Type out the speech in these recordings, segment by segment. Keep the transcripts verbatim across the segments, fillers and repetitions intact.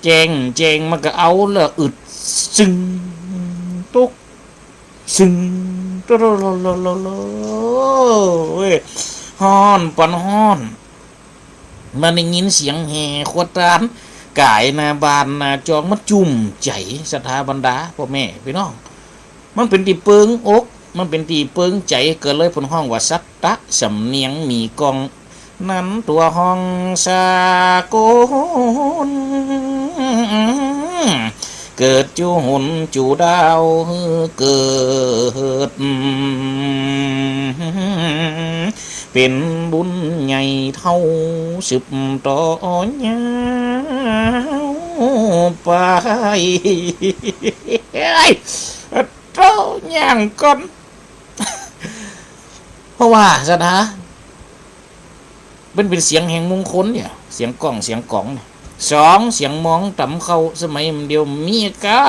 แจ้ง แจ้ง มันก็เอาละ อึด ซึ่ง ตก ซึ่ง โตโลโลโลโล เว้ย ฮ้อนปานฮ้อน มันได้ยินเสียงแห่ขวัญตานก๋ายหน้าบ้านหน้าจอง มันจุ่มใจ๋ ศรัทธาบรรดาป้อแม่ปี้น้อง มันเป๋นตี้เปิงอก มันเป๋นตี้เปิงใจ๋ ก็เลยเปิ้นฮ้องว่า สัตตะสำเนียงมีก้อง นั้นตั๋วฮ้องสากล เกิดจู๋หนจู๋ดาว เกิด เป๋นบุญใหญ่เฒ่า สืบต่อยาวไป เอ้ย โธ่ ย่างก่อน เพราะว่า ศรัทธา มันเป๋นเสียงแห่งมงคลเนี่ย เสียงก้องเสียงก๋องเนี่ย สอง เสียงมองต๋ำเข้า สมัยมันเดียวมีก้า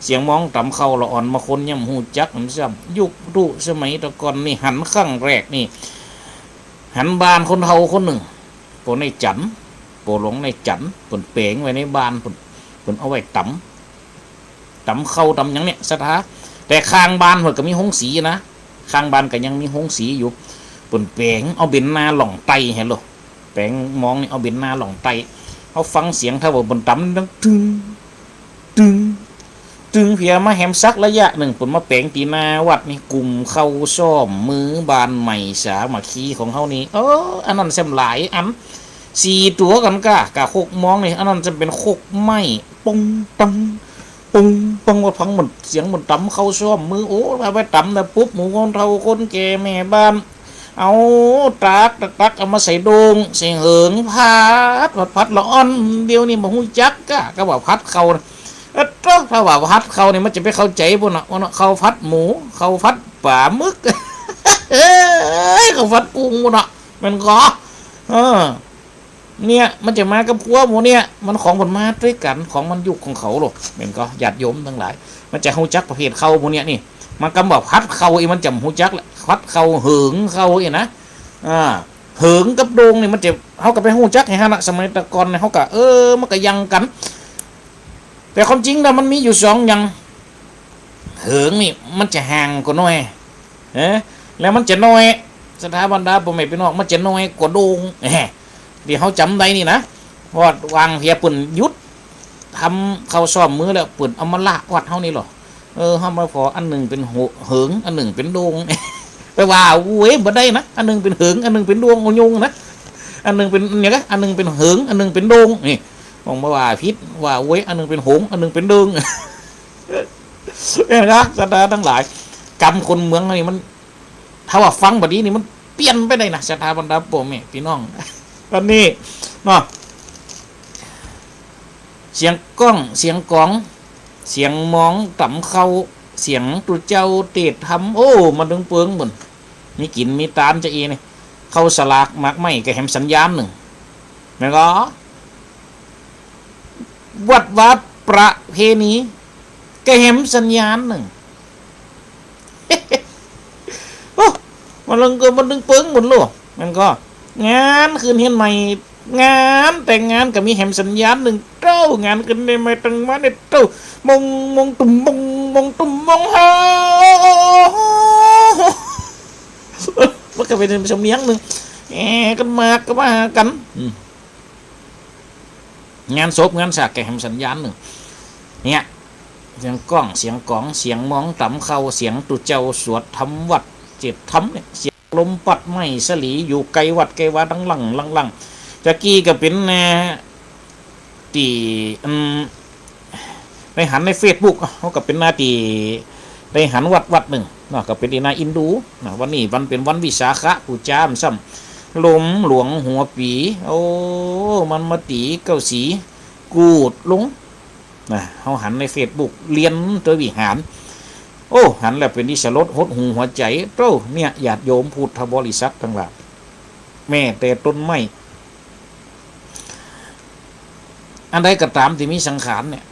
เสียงมองต๋ำเข้าละอ่อน บางคนยังบ่ฮู้จักมันซ้ำ ยุคตุสมัยตะก่อนนี่ หันครั้งแรกนี่ หันบ้านคนเฒ่าคนนึ่ง ป้อในจันทร์ ป้อหลวงในจันทร์ เปิ้นแป๋งไว้ในบ้าน เปิ้น เปิ้นเอาไว้ต๋ำ ต๋ำเข้าต๋ำหยังเนี่ย ศรัทธา แต่ข้างบ้านเปิ้นก็มีโฮงสีนะ ข้างบ้านก็ยังมีโฮงสีอยู่ เปิ้นแป๋งเอาเบญจนาหล่องไตหั้นโล แป๋งมองนี่เอาเบญจนาหล่องไต เฮาฟังเสียงถ้าว่าเปิ้นต๋ำดังตึง ตึง ตึง เผียมาแหมสักระยะนึ่ง เปิ้นมาแป๋งตี้หน้าวัดนี่ กลุ่มเข้าซ้อมมือบ้านใหม่สามัคคีของเฮานี่ เออ อันนั้นแซมหลายอัน สี่ตั๋วกั๋นก้า ก้าคกมองนี่ อันนั้นแซมเป๋นคกไม้ ปงปัง ปงปัง ว่าฟังเหมือนเสียงเหมือนต๋ำเข้าซ้อมมือ โอ้ เอาไปต๋ำนะปุ๊บ หมู่คนเฒ่าคนแก่แม่บ้าน เอาตัก ตัก ตัก เอามาใส่โด่ง ใส่เหิง ผัด ผัด ผัด ละอ่อน เดี๋ยวนี้บ่ฮู้จักก้า ก็ว่าผัดเข้านะ เออ ถ้าว่าผัดเข้านี่มันจะไปเข้าใจ๋ปุ้นน่ะ ว่าเนาะ เข้าผัดหมู เข้าผัดป๋าหมึก เอ้ย เข้าผัดกุ้งปุ้นน่ะ แม่นก่อ เออ เนี่ย มันจะมากับครัวหมู่เนี่ย มันของมันมาตวยกั๋น ของมันยุคของเขาโลด แม่นก่อ ญาติโยมตังหลาย มันจะฮู้จักประเภทเข้าหมู่เนี่ยนี่ มันกำว่าผัดเข้าอี้ มันจะฮู้จักแหละ ผัดเข้า เหิงเข้าอี้นะ อ่า เหิงกับโด่งนี่มันจะ เฮาก็ไปฮู้จักแหมหั้นน่ะ สมัยตะก่อนเนี่ย เฮาก็ เออ มันก็ยังกั๋น แต่ความจริงแล้วมันมีอยู่สองอย่าง เหิงนี่มันจะห่างกว่าหน้อย เออ แล้วมันจะน้อย ศรัทธาบรรดาป้อแม่ปี้น้อง มันจะน้อยกว่าโด่ง แหม ตี้เฮาจ๋ำได้นี่นะ เพราะว่าหว่างเหียเปิ้นหยุด ต๋ำเข้าซ้อมมือแล้ว เปิ้นเอามาละวัดเฮานี่ลอ เออ เฮามาผ่ออันนึ่งเป๋นโห เหิง อันนึ่งเป๋นโด่ง ไปว่า โอ้ย บ่ได้นะ อันนึ่งเป๋นเหิง อันนึ่งเป๋นโด่ง เอายุงนะ อันนึ่งเป๋นเนี่ยนะ อันนึ่งเป๋นเหิง อันนึ่งเป๋นโด่ง นี่ บ่ว่าผิด ว่า โอ้ย อันนึ่งเป๋นหง อันนึ่งเป๋นเดิง เนี่ยนะ ศรัทธาตังหลาย กำคนเมืองนี่มัน ถ้าว่าฟังบ่ดีนี่มันเปลี่ยนไปได้นะ ศรัทธาบรรดาป้อแม่ปี้น้อง ต๋อนนี้เนาะ เสียงก้อง เสียงก๋อง เสียงมองต๋ำเข้า เสียงตุ๊เจ้าเตศน์ธรรม โอ้ มาตึงเปิงบุญ มีกิ๋นมีตานจะอี้นี่ เข้าสลากหมากไม้ก็แหมสัญญาณนึ่ง แม่นก่อ วัดวาประเพณี ก็แหมสัญญาณนึ่ง โอ้ มาตึงก็ มาตึงเปิงบุญโลด แม่นก่อ งานขึ้นเฮือนใหม่ งานแต่งงานก็มีแหมสัญญาณนึ่งเต้า งานขึ้นเฮือนใหม่แต่งมาเนี่ยเต้า มง มงตุ้มมง มงตุ้มมง เฮ้อ มันก็เป๋นสำเนียงนึ่ง แอ่กั๋นมากก็มากั๋น อืม งานศพงานสากก็แหมสัญญาณนึ่ง เนี่ย เสียงก้อง เสียงก๋อง เสียงมองต๋ำเข้า เสียงตุ๊เจ้าสวดธรรมวัด เตศน์ธรรมเนี่ย เสียงลมปัดไม้สะหลี อยู่ไกลวัดไกลวา ดังลั่ง ลั่ง ลั่ง ตะกี้ก็เป๋น เอ่อ ตี้ อืม ได้หันในเฟซบุ๊ก เฮาก็เป๋นหน้าตี้ได้หันวัดวัดนึ่งเนาะ ก็เป๋นตี้น่าอินดูเนาะ วันนี้วันเป๋นวันวิสาขบู๋จาซ้ำ ลมหลวงหัวปี โอ้ มันมาตี๋เก๊าสีกูดลงนะ เฮาหันในเฟซบุ๊ก เลียนตวยวิหาร โอ้ หันแล้วเป๋นตี้สลดหดหู่หัวใจ๋ โต้ เนี่ย ญาติโยมพุทธบริษัทตังหลาย แม้แต่ต้นไม้ อันใดก็ต๋ามตี้มีสังขารเนี่ย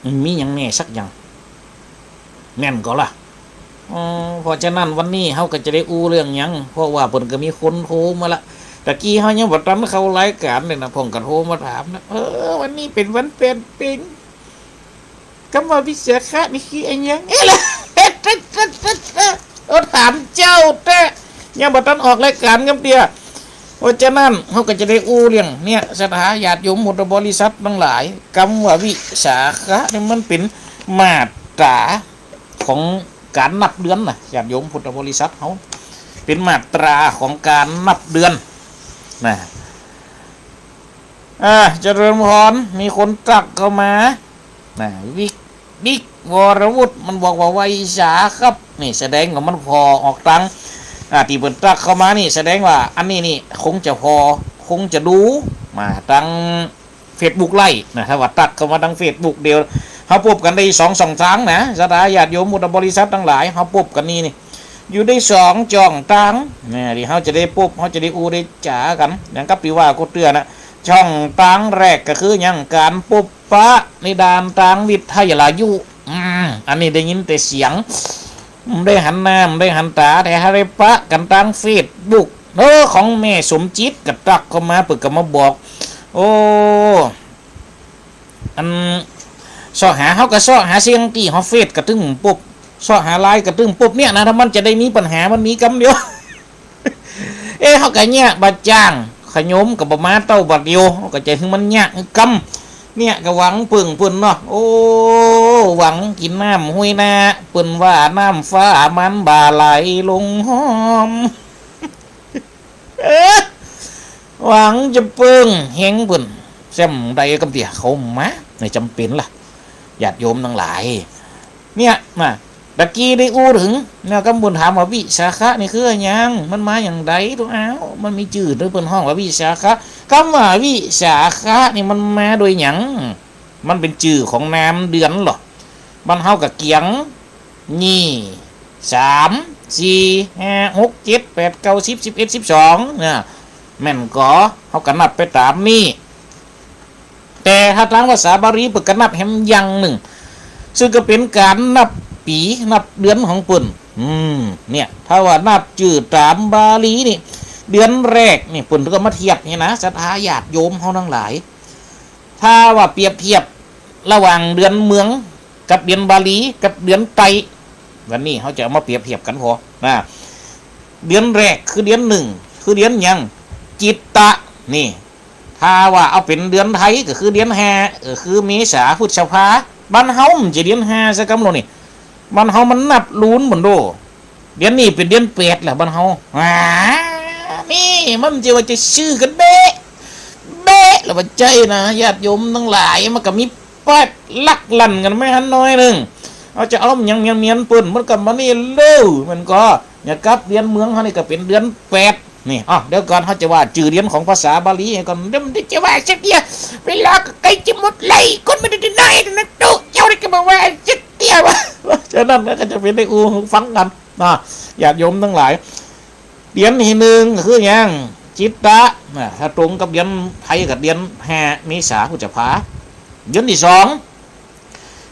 มันมีหยังแน่สักอย่าง แม่นก่อล่ะ อ๋อ เพราะฉะนั้นวันนี้เฮาก็จะได้อู้เรื่องหยัง เพราะว่าเปิ้นก็มีคนโทรมาละ ตะกี้เฮายังบ่ตันเข้ารายก๋านเลยนะ พ่องก็โทรมาถามนะ เออ วันนี้เป๋นวันเปลี่ยนเป๋ง กำว่าวิสาขะนี่คืออะหยัง เอ๊ะ ละ เออ ถามเจ้าแต๊ ยังบ่ตันออกรายก๋านกำเตื้อ เพราะฉะนั้นเฮาก็จะได้อู้เรื่องเนี่ย ศรัทธาญาติโยมพุทธบริษัทตังหลาย กำว่าวิสาขะนี่มันเป๋นมาตราของก๋านนับเดือนนะ ญาติโยมพุทธบริษัทเฮา เป๋นมาตราของก๋านนับเดือนนะ อ่า เจริญพร มีคนตั๊กเข้ามานะ วิก บิ๊กวรวุฒิ มันบอกว่า ไวสาครับ นี่แสดงว่ามันผ่อออกตัง อ่า ตี้เปิ้นตั๊กเข้ามานี่ แสดงว่าอันนี้นี่คงจะผ่อ คงจะดูมาตังเฟซบุ๊กไลฟ์นะ ถ้าว่าตั๊กเข้ามาตังเฟซบุ๊ก เดี๋ยวเฮาปบกั๋นได้สองช่องตางนะ ศรัทธาญาติโยมพุทธบริษัทตังหลาย เฮาปบกั๋นนี่นี่ อยู่ได้สองจ้องตางนะ ตี้เฮาจะได้ปบ เฮาจะได้อู้ได้จ๋ากั๋น อย่างกับตี้ว่ากูเตือนนะ จ้องตางแรกก็คือหยัง ก๋านปบปะในด้านตางวิทยายุ อืม อันนี้ได้ยินแต่เสียง บ่ได้หันหน้า บ่ได้หันต๋า แต่หาได้ปะกั๋นตางเฟซบุ๊ก เออ ของแม่สมจิตก็ตั๊กเข้ามา เปิ้นก็มาบอก โอ้ อัน เซาะหา เฮาก็เซาะหาเสียงตี้ฮอดเฟซก็ตึงปบ เซาะหาไลน์ก็ตึงปบเนี่ยนะ ถ้ามันจะได้มีปัญหา มันมีกำเดียว เอ๊ะ เฮาก็เยียะบ่าจ้าง ขยมก็บ่มาเต้าบัดเดียว เฮาก็จะหื้อมันเยียะหื้อกำ เนี่ยก็หวังเปิ้งเปิ้นเนาะ โอ้ หวังกิ๋นน้ำห้วยนา เปิ้นว่าน้ำฟ้ามันบ่าไหลลงหอม เออ หวังจะเปิ้งเฮงเปิ้น แซมใดกำเตื้อเขามา เนี่ยจำเป๋นละ ญาติโยมตังหลาย เนี่ยนะ ตะกี้ได้อู้เถิงนะ กำเปิ้นถามว่าวิสาขะนี่คืออะหยัง มันมาอย่างใด ตุ๊ อ้าว มันมีจื้อ ตุ๊ เปิ้นฮ้องว่าวิสาขะ กำว่าวิสาขะนี่มันมาโดยหยัง มันเป๋นจื้อของน้ำเดือนเหรอ บ้านเฮาก็เกียง นี่ สาม สี่ ห้า หก เจ็ด แปด เก้า สิบ สิบเอ็ด สิบสอง นะ แม่นก่อ เฮาก็นับไปต๋ามนี่ แต่ถ้าตางภาษาบาลีเปิ้นก็นับแหมอย่างนึ่ง ซึ่งก็เป๋นก๋านนับปี๋นับเดือนของเปิ้น อืม เนี่ย ถ้าว่านับจื้อต๋ามบาลีนี่ เดือนแรกนี่ เปิ้นก็มาเทียบนี่นะ ศรัทธาญาติโยมเฮาตังหลาย ถ้าว่าเปรียบเทียบระหว่างเดือนเมืองกับเดือนบาลีกับเดือนไต วันนี้เฮาจะเอามาเปรียบเทียบกั๋นผ่อ นะ เดือนแรกคือเดือนนึ่ง คือเดือนหยัง จิตตะ นี่ ถ้าว่าเอาเป๋นเดือนไทยก็คือเดือนห้า ก็คือเมษา พฤษภา บ้านเฮามันจะเดือนห้าซะกำโลนี่ บ้านเฮามันนับลูนบ่โด้ เดือนนี้เป๋นเดือนแปดแล้วบ้านเฮา อ่า นี่มันจะว่าจะซื่อกั๋นเบ๊ะ เบ๊ะ แล้วบ่ใจ้นะ ญาติโยมตังหลาย มันก็มีแป๊กลักลั่นกั๋นแม่หันน้อยนึ่ง เฮาจะเอาหยังเมียนๆเปิ้น มันก็บ่นี่เลย มันก็ เนี่ยกับเดือนเมืองเฮานี่ก็เป๋นเดือนแปด นี่ อ้าว เดี๋ยวก่อน เฮาจะว่าจื้อเดือนของภาษาบาลีก่อน เดี๋ยวมันจะว่าสักเตื้อ เวลาก็ใก้จะหมดแล้ว คนมันจะได้น้อยนะตุ๊ เจ้านี่ก็บ่ว่าสักเตื้อ ว่า ฉะนั้นก็จะเป๋นได้อู้ฟังกั๋นนะ ญาติโยมตังหลาย เดือนตี้นึ่งก็คือหยัง จิตตะ นะ ถ้าตรงกับเดือนไทยก็เดือนห้า เมษา พฤษภา เดือนตี้สอง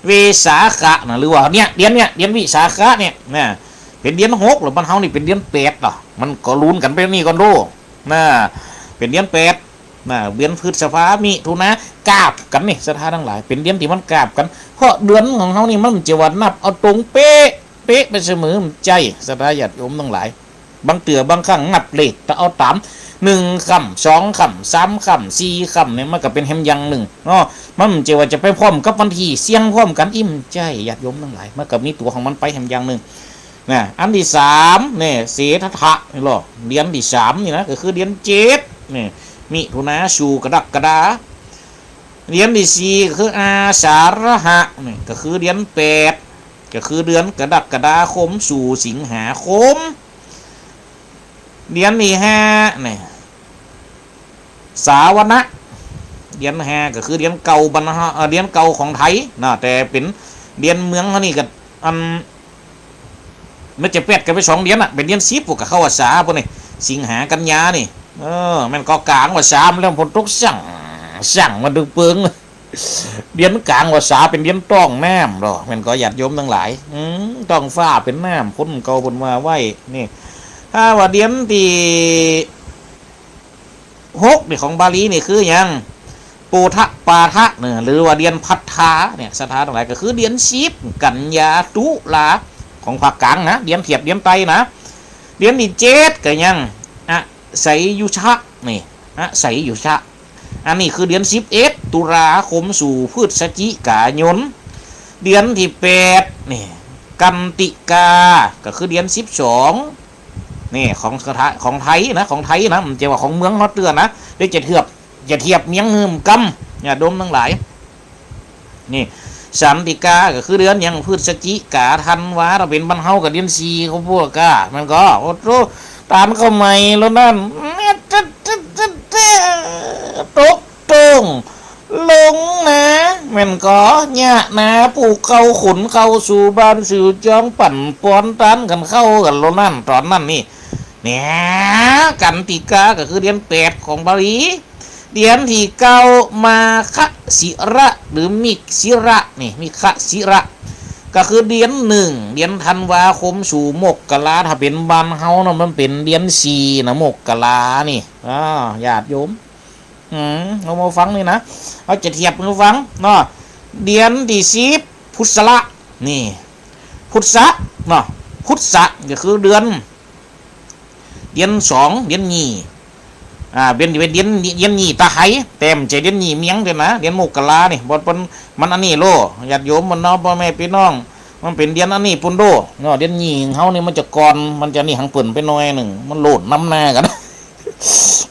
วิสาขะนะ หรือว่าเนี่ย เดือนเนี่ย เดือนวิสาขะเนี่ยนะ เป๋นเดือนหก แล้วบ้านเฮานี่เป๋นเดือนแปดเนาะ มันก็ลูนกั๋นไปนี่ก่อนโด้ นะ เป๋นเดือนแปด นะ เดือนพฤษภา มิถุนา กาบกั๋นนี่ ศรัทธาตังหลาย เป๋นเดือนตี้มันกาบกั๋น เพราะเดือนของเฮานี่มันจะว่านับเอาตรงเป๊ะ เป๊ะไปเสมอ บ่ใจ้ ศรัทธาญาติโยมตังหลาย บางเตื้อบางครั้งนับเลข ถ้าเอาต๋ามหนึ่งค่ำ สองค่ำ สามค่ำ สี่ค่ำเนี่ย มันก็เป๋นแหมอย่างนึ่งเนาะ มันบ่ใจ้ว่าจะไปพร้อมกับวันตี้เสี่ยงพร้อมกั๋น บ่ใจ้ ญาติโยมตังหลาย มันก็มีตั๋วของมันไปแหมอย่างนึ่งนะ อันตี้สามเนี่ย เสฏฐะนี่ลอ เดือนตี้สามนี่นะ ก็คือเดือนเจ็ด นี่ มิถุนา สู่ กรกฎา เดือนตี้สี่ก็คืออาสาฬหะ นี่ ก็คือเดือนแปด ก็คือเดือนกรกฎาคม สู่ สิงหาคม เดือนตี้ห้า นี่ สาวน เดือนห้าก็คือเดือนเก่าบ้านเฮา เอ่อ เดือนเก่าของไทยนะ แต่เป๋นเดือนเมืองเฮานี่ก็ อัน มันจะแปดกั๋นไปสองเดือนน่ะ เป๋นเดือนสิบ พวกก็เข้าอาสา พวกนี้ สิงหา กันยานี่ เออ แม่นก็ก๋างอาสามาแล้ว ฝนตกสั่ง สั่งมาตึงเปิง เดือนก๋างอาสาเป๋นเดือนต้องน้ำลอ แม่นก็ญาติโยมตังหลาย อืม ต้องฟ้าเป๋นน้ำ คนเก่าเปิ้นว่าไว้ นี่ ถ้าว่าเดือนตี้ หกนี่ของบาลีนี่คือหยัง ปูทะปาทะเนี่ย หรือว่าเดือนพัทธาเนี่ย ศรัทธาตังหลาย ก็คือเดือนสิบ กันยา ตุลา ของภาคกลางนะ เดือนเทียบเดือนใต้นะ เดือนตี้เจ็ดก็หยัง อไสยุชะนี่ อไสยุชะ อันนี้คือเดือนสิบเอ็ด ตุลาคมสู่พฤศจิกายน เดือนตี้แปดนี่ กันติกา ก็คือเดือนสิบสอง นี่ของสถา ของไทยนะ ของไทยนะ บ่ใจ้ว่าของเมืองเฮาเตื้อนะ เดี๋ยวจะเทียบ จะเทียบเมืองหื้อมันกำ ญาติโยมตังหลาย นี่ สันติกา ก็คือเดือนหยัง พฤศจิกา ธันวา ถ้าเป๋นบ้านเฮาก็เดือนสี่ เขาพวกกา มันก็ โอ้โธ่ ตานเข้าใหม่แล้วนั่น ตก โต้ง ลงนา แม่นก่อ เยียะนา ปลูกข้าว ขนข้าวสู่บ้านสู่จอง ปั่นปอนตานกั๋นเข้ากั๋นโลนั่น ต๋อนนั้นนี่ เนี่ย กันติกา ก็คือเดือนแปดของบาลี เดือนตี้เก้า มาฆะสิระ หรือมิกสิระ นี่ มิกฆะสิระ ก็คือเดือนหนึ่ง เดือนธันวาคมสู่มกรา ถ้าเป๋นบ้านเฮาเนาะ มันเป๋นเดือนสี่นะ มกรานี่ อ้าว ญาติโยม อืม เอามาฟังนี่นะ เอาจะเทียบหื้อฟังเนาะ เดือนตี้สิบ พุสสะ นี่ พุสสะเนาะ พุสสะก็คือเดือน เดือนสอง เดือนยี่ อ่า เป๋น เป๋นเดือน เดือนยี่ตะไคร้ แต่บ่ใจ้เดือนยี่เมียงเตื้อนะ เดือนมกรานี่ บ่เป๋น มันอันนี้โล ญาติโยมมันเนาะ ป้อแม่ปี้น้อง มันเป๋นเดือนอันนี้ปู้นโลเนาะ เดือนยี่เฮานี่มันจะก่อน มันจะนี่หังเปิ้นไปหน้อยนึ่ง มันโล่นนำหน้ากั๋น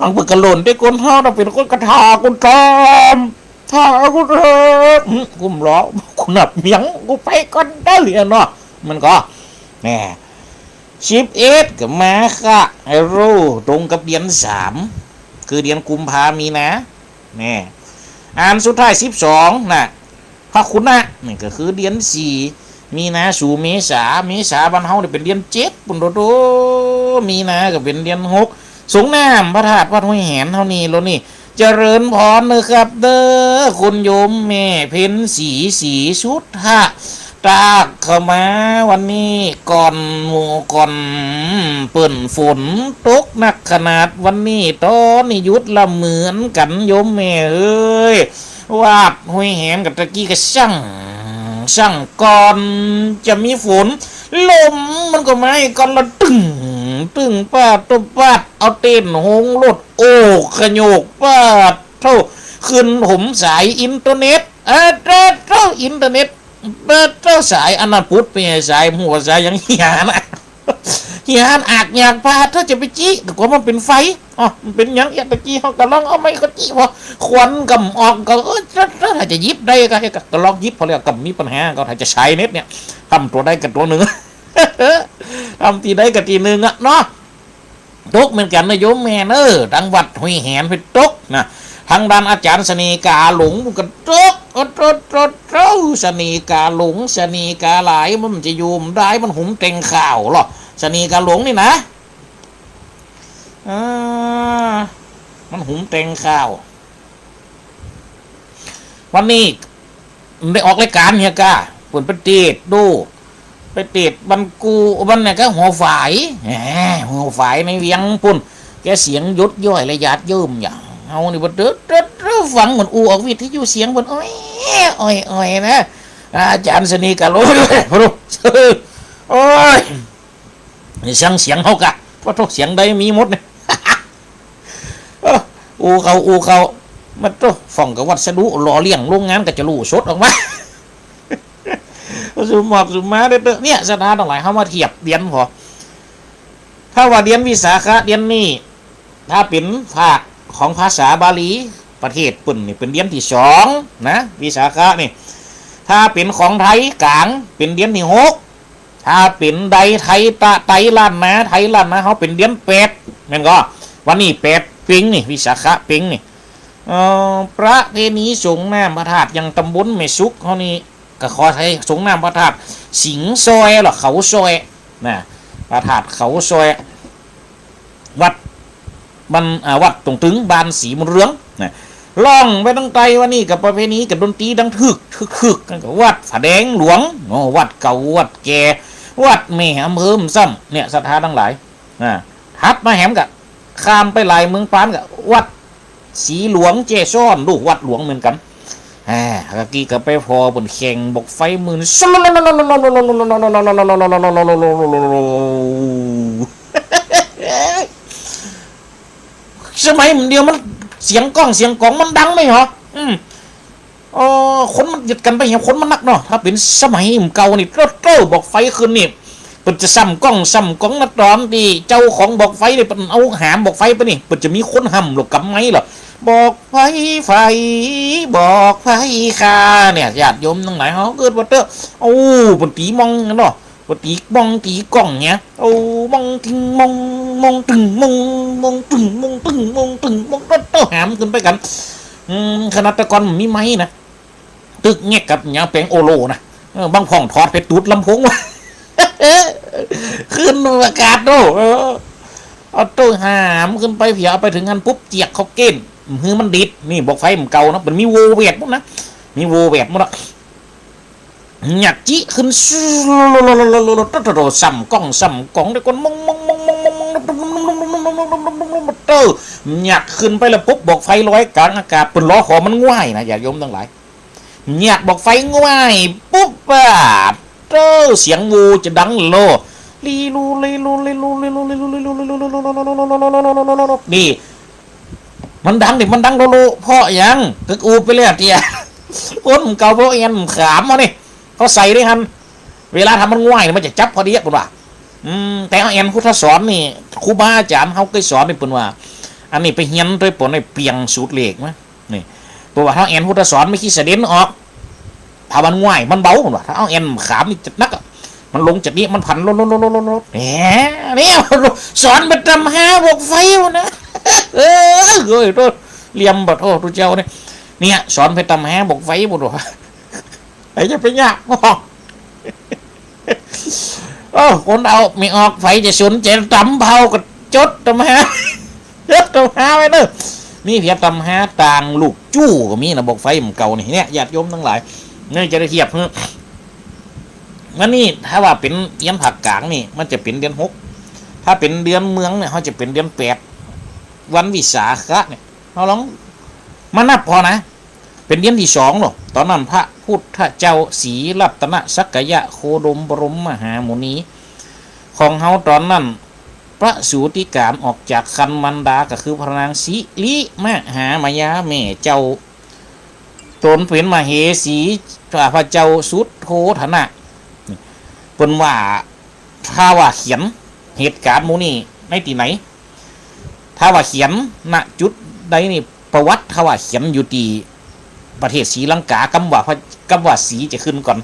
หังเปิ้นก็โล่น แต่คนเฮาน่ะเป๋นคนกระถาคนทำ ถ้ากูเถอะ อืม กูบ่รอ กูนับเมียง กูไปก่อนเด้อเนาะ มันก็ แหม สิบเอ็ด ก็มาฆะ ไอ้รู้ ตรงกับเดือนสาม คือเดือนกุมภา มีนา แหม อันสุดท้าย สิบสอง น่ะ พระคุณะ นี่ก็คือเดือนสี่ มีนาสู่เมษา เมษาบ้านเฮานี่เป๋นเดือนเจ็ดปู้นโต มีนาก็เป๋นเดือนหก สรงน้ำพระธาตุวัดห้วยแหนเฮานี่โลนี่ เจริญพรเน่อครับเด้อ คุณโยมแม่เพ็ญศรี ศรีสุทธะ ตากเข้ามาวันนี้ก่อนหมู่ก่อนเปิ้น ฝนตกหนักขนาดวันนี้ ต๋อนนี้หยุดละเหมือนกั๋นโยมแม่เอ้ย วัดห้วยแหนกับตะกี้ก็สั่ง สั่งก่อนจะมีฝน ลมมันก็มาก่อนละ ตึ้ง ตึ้ง ปาดโต้ ปาด เอาเต็นท์หงรถ โอ้ ขยโยก ปาดโธ่ ขึ้นหมสายอินเทอร์เน็ต เออ โธ่ โธ่ อินเทอร์เน็ต ปาดโธ่ สายอันนั้นปุดไป สายหัว สายหยังเหียนะ เหียอันอากอยาก ปาดโธ่ จะไปจี้ ก็กลัวมันเป๋นไฟ อ๋อ มันเป๋นหยัง เอียะ ตะกี้เฮาก็ลองเอาไม้ก็จี้ พอควันก็บ่ออก ก็ เออ ถ้า ถ้าจะหยิบได้ก็ ก็ลองหยิบ พอแล้วก็บ่มีปัญหา ก็ถ้าจะใช้เน็ตเนี่ย ทำตั๋วใดกับตั๋วนึ่ง ทำตี้ใดกับตี้นึ่งอะเนาะ ตกเหมือนกั๋นนะโยมแม่เน่อ ตังวัดห้วยแหนไปตกนะ ตังด้านอาจ๋ารย์เสน่ห์กาหลงก็ตก โอ้โธ่โธ่โธ่ เสน่ห์กาหลง เสน่ห์กาหลาย มันจะอยู่บ่ได้ มันหุมแต่งข่าวเหรอ เสน่ห์กาหลงนี่นะ อ่า มันหุมแต่งข่าว วันนี้ได้ออกรายก๋านเหียก้า เปิ้นไปเตะดู ไปเตะบ้านกู บ้านเนี่ยก็หัวฝาย แหม หัวฝายในเวียงปู้น แกเสียงยดย้อยและหยาดเยิ้มอย่าง เฮานี่บ่เติด เติด เติด ฟังเหมือนอู้ออกวิทยุเสียงเปิ้น อ้อย อ้อย อ้อยนะ อาจ๋ารย์เสน่ห์กาหลง โอ้ย นี่เสียง เสียงเฮากะ ปาดโธ่ เสียงใดมีหมดเนี่ย เออ อู้เข้า อู้เข้า มาโธ่ ฟ้องกับวัสดุหล่อเลี้ยงโรงงานก็จะรู้สดออกมา สุมอกสุมาเด้อ เนี่ย ศรัทธาตังหลาย เฮามาเทียบเดือนพอ ถ้าว่าเดือนวิสาขะเดือนนี้ ถ้าเป๋นภาคของภาษาบาลี ประเทศเปิ้นนี่เป๋นเดือนตี้สองนะ วิสาขะนี่ ถ้าเป๋นของไทยกลางเป๋นเดือนตี้หก ถ้าเป๋นใดไทยตะ ไทยล้านนา ไทยล้านนาเฮาเป๋นเดือนแปด แม่นก่อ วันนี้แปดเป็งนี่ วิสาขะเป็งนี่ เอ่อ ประเพณีสรงน้ำพระธาตุ อย่างตำบลแม่สุกเฮานี่ ก็ขออภัย สรงน้ำพระธาตุสิงห์ซอยหรือเขาซอยนะ พระธาตุเขาซอย วัดบ้าน อ่า วัดตรงตึง บ้านสีบุญเรืองนะ ล่องไปตังใต้วันนี้กับประเพณีกับดนตรีดังทึก ทึก ทึก นั่นก็วัดผาแดงหลวง โอ้ วัดเก่า วัดแก่ วัดแม่อำเภอซ้ำ เนี่ย ศรัทธาตังหลาย อ่า ถัดมาแหมก็ข้ามไปหลายเมืองปานก็วัด สีหลวงแจ้ซ้อน ลูกวัดหลวงเหมือนกั๋น อ่า กะกี้ก็ไปผ่อเปิ้นแข่งบอกไฟหมื่น สมัยเดียวมันเสียงก้องเสียงก๋องมันดังไหมเหรอ อืม เออ คนมันเยียดกั๋นไปเหีย คนมันนักเนาะ ถ้าเป๋นสมัยเก่านี่ โต้ โต้ บอกไฟขึ้นนี่ เปิ้นจะส่ำก้องส่ำก๋องนะ ต๋อนตี้เจ้าของบอกไฟนี่เปิ้นเอาหามบอกไฟไปนี่ เปิ้นจะมีคนห้ำหลบก๋ำไม้เหรอ บอกไฟ ไฟ บอกไฟข้า เนี่ย ญาติโยมตังหลาย เฮาเกิดว่าเต๊อะ โอ้ เปิ้นตี๋มองเนาะ เปิ้นตี๋มองตี๋ก้องเนี่ย โอ้ มองตึงมอง มองตึงมอง มองตึงมองตึงมองตึงมอง โต้ โต้ หามขึ้นไปกั๋น อืม ขนาดแต่ก่อนบ่มีไมค์นะ ตึกแงกกับหยังแป๋งโอโลนะ เออ บางพ่องถอดไปตูดลำโพงวะ ขึ้นอากาศโต้ เออ เอาโต้หามขึ้นไปเผีย เอาไปเถิงหั้นปุ๊บ เจียกเข้าเก๊น หื้อมันดีด นี่บอกไฟบ่เก่านะ มันมีโวแวดหมดนะ มีโวแวดหมดอะ หยักจิขึ้น โต้ โต้ ส่ำก้องส่ำก๋อง เดี๋ยวก่อน มอง มอง มอง มอง มอง มอง โต้ หยักขึ้นไปแล้วปุ๊บ บอกไฟลอยก๋างอากาศ เปิ้นล้อขอมันง่ายนะ ญาติโยมตังหลาย หยักบอกไฟง่ายปุ๊บอะ โต้ เสียงโวจะดังโล ลีลู ลีลู ลีลู ลีลู ลีลู ลีลู ลีลู นี่ มันดังนี่ มันดังโลโล เพราะหยัง กึกอูไปแล้วเตี้ย คนเก่าเพราะแอ่นขามมานี่ เขาใส่ได้หั้น เวลาถ้ามันง่ายนี่ มันจะจับพอดีอะ เปิ้นว่า อืม แต่เอาแอ่นพุทธสอนนี่ ครูบาอาจ๋ารย์เฮาเกยสอนนี่ เปิ้นว่า อันนี้ไปเฮียนตวยเปิ้นได้เปียงสูตรเลขมา นี่ เปิ้นว่าถ้าแอ่นพุทธสอนไม่ขี้เสด็จออก ถ้ามันง่าย มันเบา เปิ้นว่า ถ้าเอาแอ่นขามนี่จะหนักอะ มันลงจากนี้ มันผันโลด โลด โลด โลด โลด แหม เนี่ย สอนไปตำฮาบอกไฟวะนะ เออ โอ้ย โต้ เหลี่ยมบ่ โต้ ตุ๊เจ้าเนี่ย เนี่ย สอนไปตำฮาบอกไฟบ่ โต้ ไผจะไปยาก เออ คนเอาไม่ออก ไผจะสนใจ๋ตำเผาก็จดตำฮา จดตำฮาไว้เน่อ มีเผียตำฮาต่างลูกจู้ก็มีนะ บอกไฟบ่เก่านี่ เนี่ย ญาติโยมตังหลาย นี่จะได้เทียบหื้อ วันนี้ถ้าว่าเป๋นเดือนภาคก๋างนี่ มันจะเป๋นเดือนหก ถ้าเป๋นเดือนเมืองเนี่ย เฮาจะเป๋นเดือนแปด วันวิสาขะเนี่ย เฮาลองมานับผ่อนะ เป๋นเดือนตี้สองเนาะ ต๋อนนั้นพระพุทธเจ้าศรีรัตนสักยะโคดมบรมมหามุนี ของเฮาต๋อนนั้น ประสูติก๋ารออกจากครรภ์มารดาก็คือพระนางสิริมหามายาแม่เจ้า ต๋นเป๋นมเหสี พระเจ้าสุโธทนะ เปิ้นว่า ถ้าว่าเขียนเหตุก๋ารณ์หมู่นี้ในตี้ไหน ถ้าว่าเขียน ณ จุดใดนี่ ประวัติถ้าว่าเขียนอยู่ตี้ประเทศศรีลังกา กำว่าพระ กำว่าศรีจะขึ้นก่อน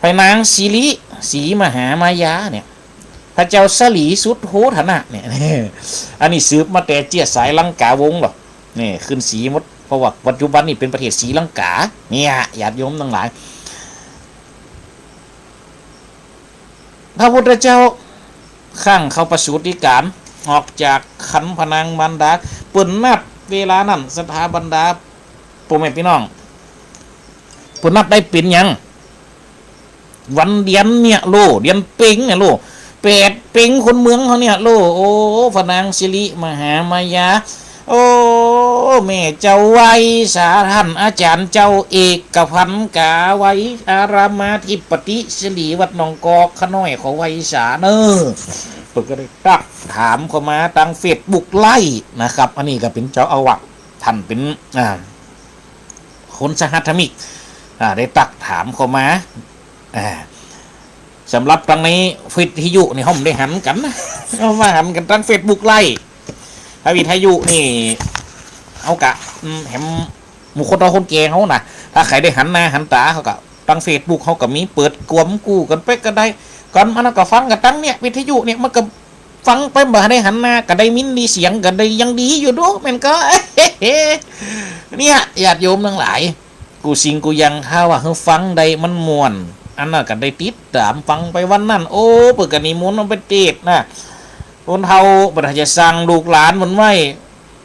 พระนางสิริ ศรีมหามายาเนี่ย พระเจ้าสลีสุโธทนะเนี่ย อันนี้สืบมาแต่เจื้อสายลังกาวงศ์เหรอ นี่ขึ้นศรีหมด เพราะว่าปัจจุบันนี่เป๋นประเทศศรีลังกา เนี่ย ญาติโยมตังหลาย พระพุทธเจ้า ครั้งเข้าประสูติก๋าร ออกจากครรภ์พระนางมารดา เปิ้นนับเวลานั้น ศรัทธาบรรดา ป้อแม่ปี้น้อง เปิ้นนับได้เป๋นหยัง วันเดือนเนี่ยโล เดือนเพ็ญเนี่ยโล แปดเพ็ญคนเมืองเฮาเนี่ยโล โอ้ พระนางสิริมหามายา โอ้ แม่เจ้าไวสา ต้านอาจ๋ารย์เจ้าเอกพันธ์ กาไว อารามาธิปติ สิริวัฒน์หนองกอก ข้าน้อยขอไวสาเน่อ เปิ้นก็ได้ตักถามเข้ามาตางเฟซบุ๊กไลฟ์นะครับ อันนี้ก็เป๋นเจ้าอาวาส ต้านเป๋น อ่า คนสหัสมิก อ่า ได้ตักถามเข้ามา อ่า สำหรับตางในวิทยุนี่เฮาบ่ได้หันกั๋นนะ เฮามาหันกั๋นตางเฟซบุ๊กไลฟ์ ถ้าวิทยุนี่ เฮากะ อืม แหม หมู่คนเฒ่าคนแก่เฮานะ ถ้าใผได้หันหน้าหันต๋า เฮากะ ตางเฟซบุ๊กเฮากะมี เปิดกวมกู้กั๋นไปก็ได้ ก่อนอันนั้นก็ฟังกั๋นตางเนี่ย วิทยุเนี่ย มันก็ ฟังไปบ่ได้หันหน้า ก็ได้ยินดีเสียง ก็ได้ยังดีอยู่โด แม่นก่อ เนี่ย ญาติโยมตังหลาย กู้สิ่งกู้อย่าง ถ้าว่าหื้อฟังได้มันม่วน อันนั้นก็ได้ติดต๋ามฟังไปวันนั้น โอ้ เปิ้นก็นิมนต์เอาไปเตศน์นะ คนเฒ่า บ่ได้จะสั่งลูกหลานมันไว้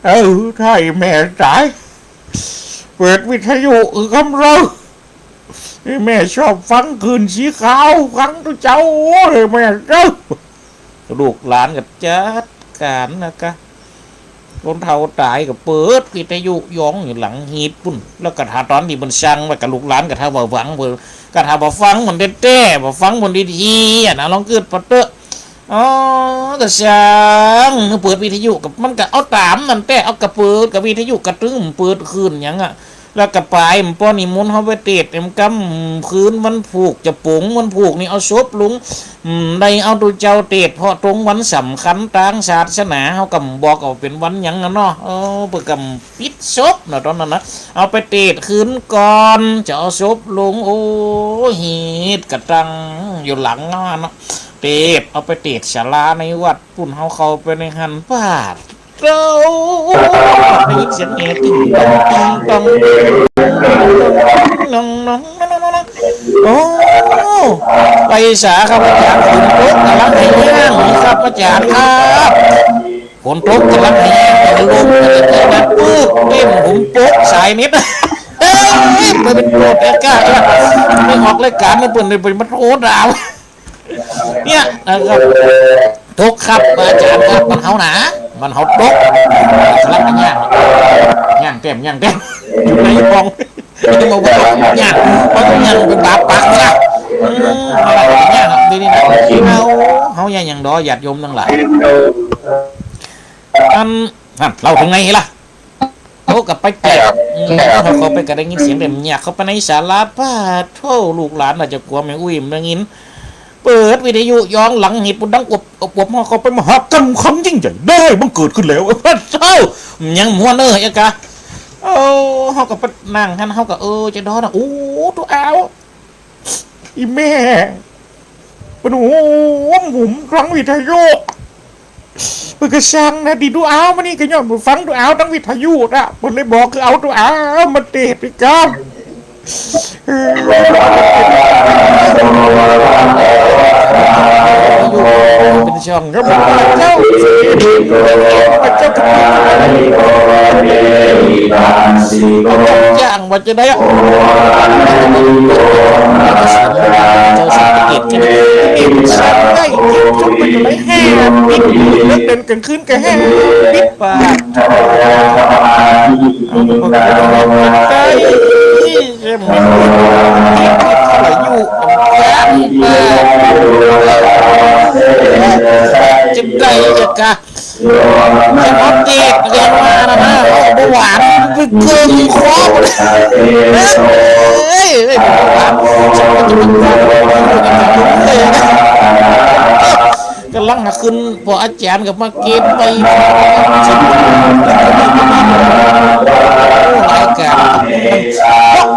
เออ ถ้าแม่ต๋าย เปิดวิทยุอือกำเริ แม่ชอบฟังคลื่นสีขาว ฟังตุ๊เจ้า โอ้ย แม่เจ้า ลูกหลานก็จัดก๋านนะกะ คนเฒ่าต๋ายก็เปิดวิทยุย้องอยู่หลังหีบปู้น แล้วก็ถ้าต๋อนตี้เปิ้นสั่งไว้กับลูกหลานก็ถ้าว่าฟังเปิ้น ก็ถ้าบ่ฟังเปิ้นแต๊ๆ บ่ฟังเปิ้นดีๆ อะนะ ลองกึ๊ดปะเต๊อะ อ๋อ ก็สั่งหื้อเปิดวิทยุ ก็มันก็เอาต๋ามนั้นแต๊ เอาก็เปิดกับวิทยุ ก็ตึงเปิดคืนหยังอะ แล้วก็ไป ป้อนิมนต์เฮาไปเตสน์ เอ็มกำคืนวันพูก จะป๋งวันพูกนี่เอาศพลง อืม ได้เอาตุ๊เจ้าเตสน์ เพราะตรงวันสำคัญตางศาสนา เฮาก็บอกเอาเป๋นวันหยังนะเนาะ เออ เปิ้นก็ปิดศพนะต๋อนนั้นนะ เอาไปเตสน์คืนก่อน จะเอาศพลง โอ้ หีบก็ตั้งอยู่หลังเนาะเนาะ เตสน์ เอาไปเตสน์ศาลาในวัดปู้น เฮาเข้าไปในหั้น ปาด โอ้ ได้ยินเสียงแห่ ติ๊งต๊อง ติ๊งต๊อง น้อง น้อง น้อง น้อง น้อง โอ้ ไปสาครับอาจ๋ารย์ ฝนตกก๋ำลังแฮงครับอาจ๋ารย์ครับ ฝนตกก๋ำลังแฮง ลมก็จะตีนัด ปึ๊บ เต้นผมโป๊ะสายเน็ต เฮ้ย ไปเป๋นโกรธแอดก้า ไปออกรายก๋านนี่เปิ้นเลยไปมาโทษดาว เนี่ยนะครับ ตกครับอาจ๋ารย์ครับ บ้านเฮานะ บ้านเฮาตก สลับกั๋นย่าง ย่างแต้ม ย่างแต้ม อยู่ในห้อง มาว่าย่าง เพราะย่างเป๋นบาปปากนะ อืม สลับกั๋นย่าง ดีนี่นะ เฮา เฮาย่างหยังดอ ญาติโยมตังหลาย อัน หั้น เล่าเถิงไหนล่ะ โอ้ ก็ไปแจก ครับ อืม ครับ เฮาเข้าไปก็ได้ยินเสียงเด็มเยียกเข้าไปในศาลา ปาดโธ่ ลูกหลานน่าจะกั๋วแม่อุ๊ยมันได้ยิน เปิดวิทยุย้องหลังหีบปู้นดังอวบ อวบ อวบ เฮาเข้าไป มหากรรมครั้งยิ่งใหญ่ได้บังเกิดขึ้นแล้ว ปาดโธ่ ยังม่วนเอ้ยกะ โอ้ เฮาก็ไปนั่งหั้น เฮาก็ เออ จะดอนะ โอ้ ตุ๊อาว อี่แม่ เปิ้นโหมหุมฟังวิทยุ เปิ้นก็สั่งนะ ตี้ตุ๊อาวมานี่ก็ย้อนเปิ้นฟังตุ๊อาวตางวิทยุนะ เปิ้นเลยบอกคือเอาตุ๊อาวมาเตสน์ไปก่อน เออ เป๋นช่องครับ พระเจ้า พระเจ้า จ้างว่าจะได้อะ เจ้าศรีสะเกษ เจ้าศรีสะเกษ เอ็มซันได้ เอ็มซุปเปอร์ จะได้แฮ่ปิด เลิกเล่นก๋างคืนก็แฮ่ปิดปาก เอาไปเปิดได้ เอ็มปิดเท่าไหร่อยู่ จะได้จะกะ จะมาเตสน์เรียนมานะนะ เบาหวานไปเกินคอ เอ้ย เอ้ย เบาหวาน ก๋ำลังหาขึ้น ป้ออาจ๋ารย์ก็มาเก็บไป โอ้ รายก๋าน